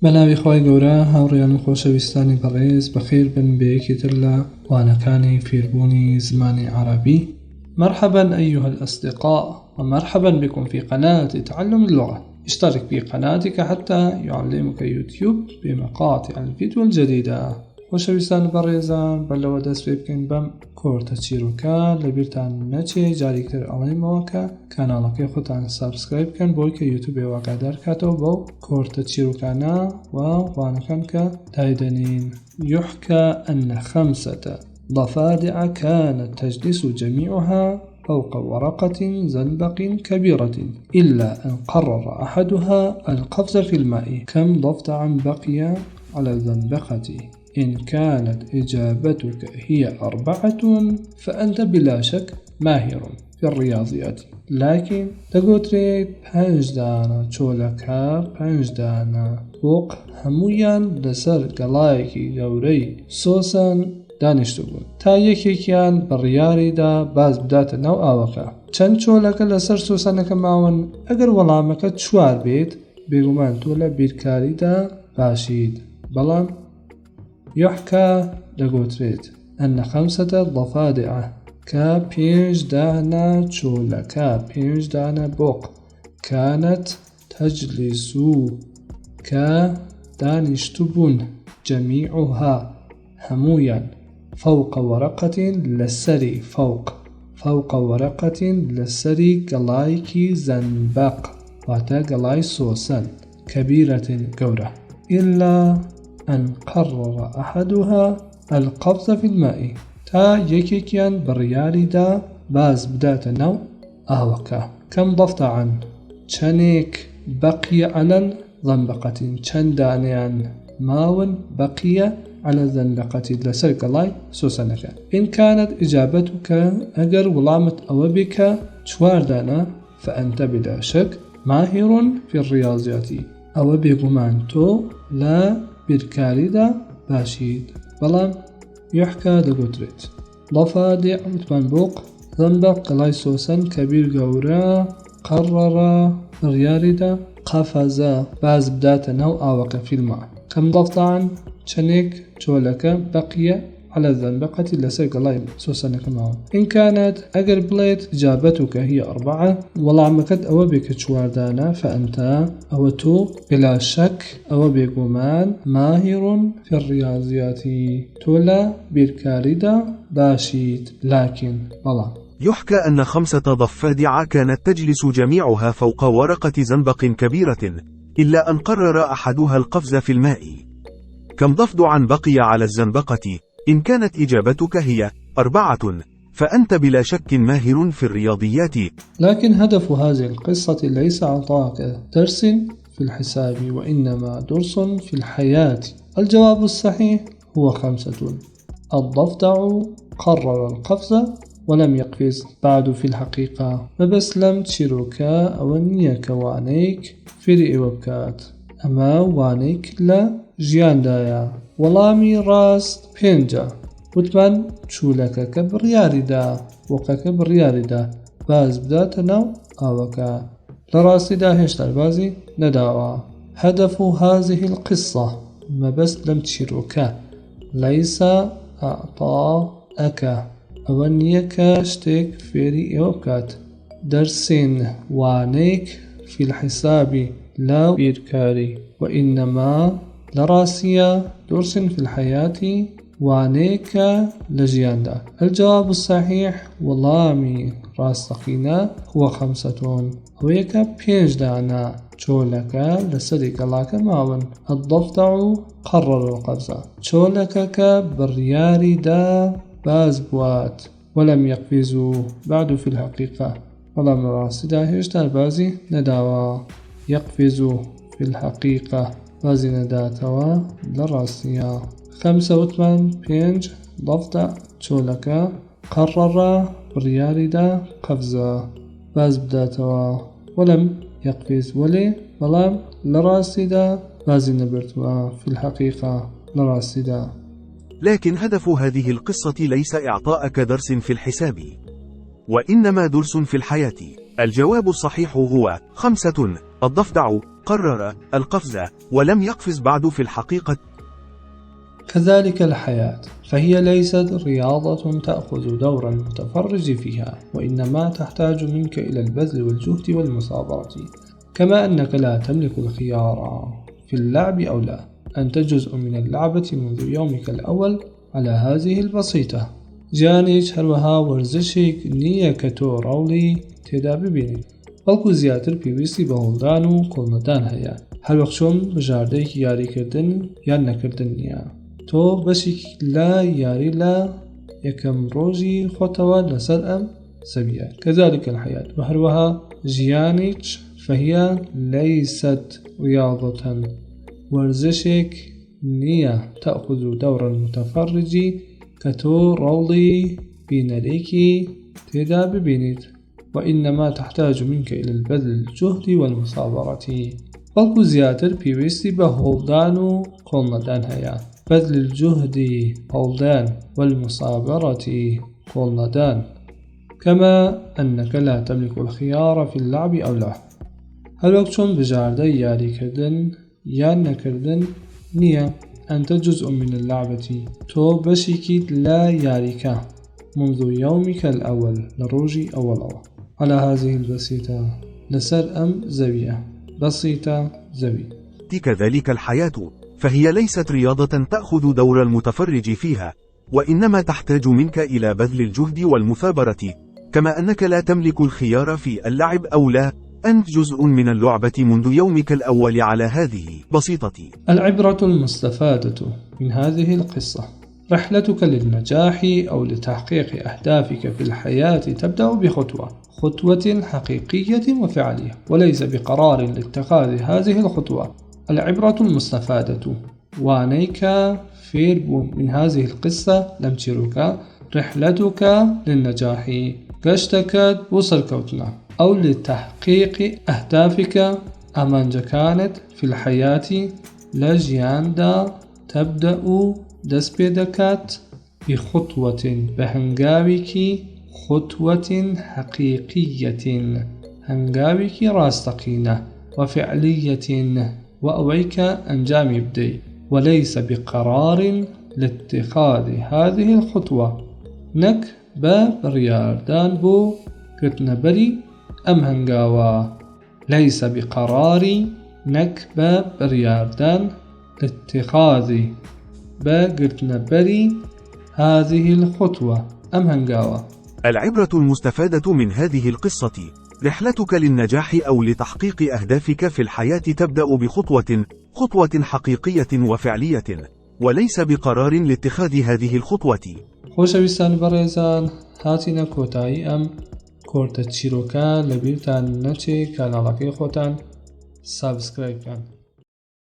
بەناوی خوای گەورە هاوڕێیان و خۆشەویستانی بەڕێز بەخێر بن بە یەکێ تر لە وانەکانی فێربوونی زمانی عەرەبی. مرحبا أيها الأصدقاء ومرحبا بكم في قناة تعلم اللغة اشترك في قناتك حتى يعلمك يوتيوب بمقاطع الفيديو الجديدة. خۆشەویستان و بەڕێزان بەر لەوە دەست پێ بکەین بەم کۆرتە چیرۆکە لەبیرتان نەچێ جارێکی تر ئەڵێمەوە کە کاناڵەکەی خۆتان subscribe بکەن بۆی کە یوتیوب ئێوە ئاگادار کاتەوە بەو کۆرتە چیرۆکانە و وانەکان کە دایدەنین. يحكى أن خمسة ضفادع كانت تجلس جميعها فوق ورقة زنبق كبيرة إلا أن قرر أحدها القفز في الماء كم ضفدعا بقي على الزنبقة إن كانت إجابتك هي أربعة فأنت بلا شك ماهر في الرياضيات لكن دەگوترێت پێنج دانە چۆلەکە پێنج دانە بۆق هەموویان لەسەر گەڵایەکی گەورەی سۆسەن دانیشتبوون تا یەکێکیان بڕیاریدا باز بداتە ناو ئاوەکە چەند چۆلەکە لەسەر سۆسەنەکە ماون ئەگەر وەڵامەکە چوار بێت بێگومان تۆ لە بیرکاریدا باشیت بەڵام يحكى دەگوترێت أن خمسة ضفادع کە پێنج دانە چۆلەکە پێنج دانە بۆق كانت تجلس کە دانیشتبوون جميعها هەموویان فوق ورقة لەسەری فوق فوق ورقة لەسەری گەڵایەکی زەنبەق واتە گەڵای سۆسەن كبيرة گەورە إلا أن قرر أحدها القفز في الماء تا یەکێکیان بڕیاری دا باز بداتە ناو ئاوەکە كم ضفدعا چەنێک بقي على زنبقة چەند دانەیان ماون بقي على الزنبقة لەسەر گەڵای سۆسەنەکە إن كانت إجابتك ئەگەر وڵامت ئەوە بێ کە چوار دانە فأنت بلا شك ماهر في الرياضيات ئەوە بێگومان تۆ لە بیرکاریدا باشیت بەڵام يحكى دەگوترێت ضفادع وتمان بۆق زنبق گەڵای سۆسەن كبير گەورە قرر بڕیاریدا قفز باز بداتە ناو ئاوەکە في الماء كم ضفدعا چەنێک چۆلەکە بقي على الزنبقة لەسەر گەڵای سۆسەنەکە ماوە إن كانت ئەگەر بڵێت إجابتك هي أربعة وەڵامەکەت ئەوە بێ کە چواردانە فأنت ئەوە تۆ بلا شك ئەوە بێگومان ماهر في الرياضيات تۆ لە بیرکاریدا باشیت لكن بەڵام. يحكى أن خمسة ضفادع كانت تجلس جميعها فوق ورقة زنبق كبيرة، إلا أن قرر أحدها القفز في الماء. كم ضفدعا بقي على الزنبقة؟ إن كانت إجابتك هي أربعة، فأنت بلا شك ماهر في الرياضيات. لكن هدف هذه القصة ليس إعطاءك درس في الحساب وإنما درس في الحياة. الجواب الصحيح هو خمسة. الضفدع قرر القفز ولم يقفز بعد في الحقيقة. مەبەست لەم چیرۆکە ئەوە نییە کە وانەیەک فێری ئێوە بکات، ئەمە وانەیەک لە ژیاندایە. وەڵامی ڕاست پێنجە. وتمان چوولەکەکە بڕیاریدا، بۆقەکە بڕیاریدا باز بداتە ناو ئاوەکە. لە ڕاستیدا هێشتا بازی نەداوە. هدف هذه القصة مەبەست لەم چیرۆکە ليس إعطاءك ئەوە نییە کە شتێک فێری ئێوە بکات. درس وانەیەک في الحساب لە بیرکاری وإنما لە ڕاستییا درس في الحياة وانەیەکە لە ژیاندا. الجواب الصحيح وەڵامی ڕاستەقینە هو خمسة ئەوەیە کە پێنج دانە چۆلەکە لەسەری گەڵاکە ماون. الضفدع قرر القفز چۆلەکەکە بڕیاری دا باز بوات. ولم يقفز بعد في الحقيقة بەڵام لە ڕاستیدا هێشتا بازی نەداوە. يقفز في الحقيقة بازی نەداتەوە لە ڕاستیا. خمسة وتمان پێنج ضفدع چۆلەکە قرر بڕیاریدا قفزە باز بداتەوە. ولم يقفز وەلێ بەڵام لە ڕاستیدا بازی نەبردووە. في الحقيقة لە ڕاستیدا. لكن هدف هذه القصة ليس إعطاءك درس في الحساب، وإنما درس في الحياة. الجواب الصحيح هو خمسة. الضفدع قرر القفز ولم يقفز بعد في الحقيقة. كذلك الحياة، فهي ليست رياضة تأخذ دور المتفرج فيها، وإنما تحتاج منك إلى البذل والجهد والمثابرة. كما أنك لا تملك الخيار في اللعب أو لا، أنت جزء من اللعبة منذ يومك الأول على هذه البسيطة. ژیانیش هەروەها وەرزشێک نییە کە تۆ ڕەوڵی تێدا ببینیت، بەڵکو زیاتر پێویستی بە هەوڵدان و کۆڵنەدان هەیە، هەروەک چۆن بژاردەیەکی یاریکردن یان نەکردن نییە، تۆ بەشێکیت لە یاری لە یەکەم ڕۆژی خۆتەوە لەسەر ئەم زەویە، كذلك الحياة، و هەروەها ژیانیش، فهي ليست رياضة، وەرزشێک نییە، تأخذ دور المتفرج، کە تۆ ڕەوڵی بینەرێکی تێدا ببینیت، وإنما تحتاج منك إلى البذل الجهد والمثابرة، بەڵکو زیاتر پێویستی بە هەوڵدان و کۆڵنەدان هەیە، بذل الجهد هەوڵدان، والمثابرة کۆڵنەدان، كما أنك لا تملك الخيار في اللعب أو لا، هەروەک چۆن بژاردەی یاریکردن یان نەکردن نییە، أنت جزء من اللعبة، تۆ بەشێکیت لە یاریکە، منذ يومك الأول، لە ڕۆژی ئەوەڵەوە، على هذه البسيطة، لەسەر ئەم زەویە، بسيطة زەوی. كذلك الحياة، فهي ليست رياضة تأخذ دور المتفرج فيها، وإنما تحتاج منك إلى بذل الجهد والمثابرة، كما أنك لا تملك الخيار في اللعب أو لا، أنت جزء من اللعبة منذ يومك الأول على هذه بسيطة. العبرة المستفادة من هذه القصة: رحلتك للنجاح أو لتحقيق أهدافك في الحياة تبدأ بخطوة، خطوة حقيقية وفعلية، وليس بقرار لاتخاذ هذه الخطوة. العبرة المستفادة، وانەی کە فێر بووم، من هذه القصة، لەم چیرۆکە، رحلتك للنجاح، گەشتەکەت بۆ سەرکەوتنە، أو لتحقیق أهدافک، ئامانجەکانت، في الحیاة، لە ژیاندا، تبدأ، دەست پێ دەکات، بخطوة، بە هەنگاوێکی، خطوة حقیقیة، هەنگاوێکی ڕاستەقینە، وفعلیة، و ئەوەی کە ئەنجامی بدەی، وليس بقرار لاتخاذ هذه الخطوة، نەک بە بڕیاردان بۆ گرتنەبەری ئەم هەنگاوە، ليس بقرار، نەک بە بڕیاردان، لاتخاذ، بە گرتنەبەری، هذه الخطوة، ئەم هەنگاوە. العبرة المستفادة من هذه القصة: رحلتك للنجاح أو لتحقيق أهدافك في الحياة تبدأ بخطوة، خطوة حقيقية وفعلية، وليس بقرار لاتخاذ هذه الخطوة. خۆشەویستان بەڕێزان هاتینە کۆتایی ئەم کۆرتە چیرۆکە لەبیرتان نەچێ کاناڵەکەی خۆتان سابسکرایب کەن.